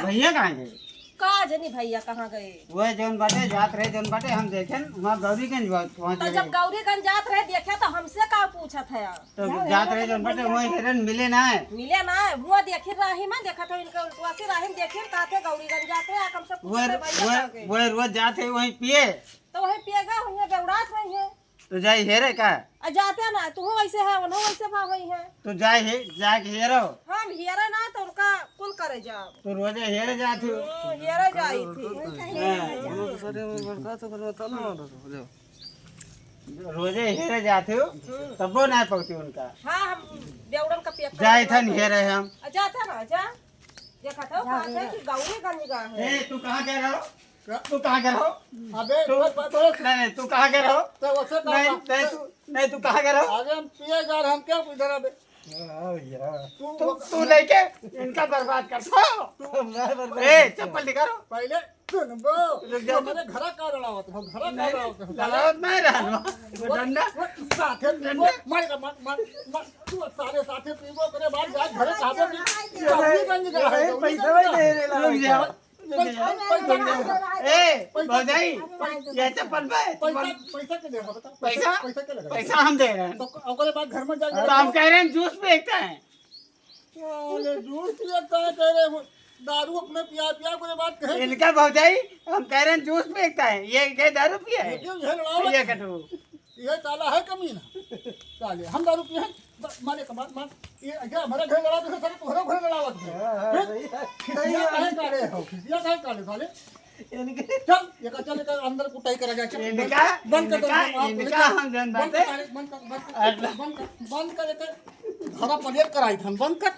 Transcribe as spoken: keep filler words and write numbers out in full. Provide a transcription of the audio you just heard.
भैया कहाँ गए? का जनी भैया कहाँ गए? वह जौन बाटे, जात रहे जौन बाटे, हम देखेन, वहाँ गौरीगंज पहुँच तो गए। जब गौरीगंज जात रहे, देखे तो हमसे का पूछत है? तो जात रहे जौन बाटे, वहीं हेरन मिले ना है। मिले ना है, हुआ देखी राही में, देखत हो इनके उल्टवा से राही में देखी, कहते गौरीगंज जाते हैं, हमसे पूछत है, भैया कहाँ गए? वह रोज जाते हैं वहीं पिए। तो वहीं पिएगा, वहीं बेवड़ात वहीं है। तो जाई हेरे का? आ जाते ना, तू वैसे है, उन्हों वैसे भा वही है। तो जाई हे, जाके हेरो। हम हेरे ना, तो उनका कुल करे जाओ। तो रोजे हेरे जात हो। हम्म, हेरे जाई थी। हाँ। रोजे हेरे जात हो, हम्म। तब वो ना पहुँची उनका। हाँ, हम बेवड़न का पिया जाए था नहीं हेरे हम। आ जाता ना, जा। देखा था, बात है कि गौरीगंज गा है। ए, तू कहाँ कह रहा हो? तू कहाँ के रहो? अबे, तू, तू, नहीं, नहीं, तू कहाँ के रहो? तो वैसे नहीं, नहीं, तू, नहीं, तू कहाँ के रहो? अरे, हम पिए जा रहे, हम क्या इधर अबे? हाँ, भैया। तू, तू, तू लेके इनका बर्बाद कर दो। तू, ए, चप्पल निकालो। पहले सुन बो, रुक जा। हमारे घरा का लड़ावत हो, घरा का नहीं, लड़ावत हो। लड़ावत नहीं रहना। वो, डंडा। वो साथे, डंडा। वो मार का, मार, मार, मार, तू सारे साथे पीबो, ओकरे बाद जा घरे खाबो कि गौरीगंज का है, ए, पैसा गौरीगंज का नहीं दे है। रहे, रुक जा। ए, भौजाई, ये चप्पल पे, पैसा, पैसा के देगा, बता? पैसा? पैसा के देगा? पैसा हम दे रहे हैं। तो ओकरे बाद घर में जाके तो हम कह रहे हैं, जूस बेचते हैं। अरे, जूस पिए का कह रहे हो? दारू अपने पिया, पिया, ओकरे बाद कहे इनका भौजाई, हम कह रहे हैं, जूस बेचता है, ये कहे दारू पिया है। ये क्यों झगड़ा हो? ये कटू। ये साला है कमीना। साले, हम दारू पिए हैं, ब-, मारे का, मार, मार। ये, ये हमारे घर लड़ा तो सारे तुम्हारे घर लड़ावत है। हाँ, हाँ, हैं? सही है। खिसिया सही है। काहे काढ़े हो? खिसिया काहे काढ़े साले? इनके चल, ये का, चल, ये का अंदर कुटाई करा जाए, चल। इनका, बंद कर, इनका, बंद कर, इनका हम जन बंद कर, बातें। बंद कर, बंद कर, अच्छा। बंद कर, बंद कर, ये तो धरा पलियर कराई था, बंद कर।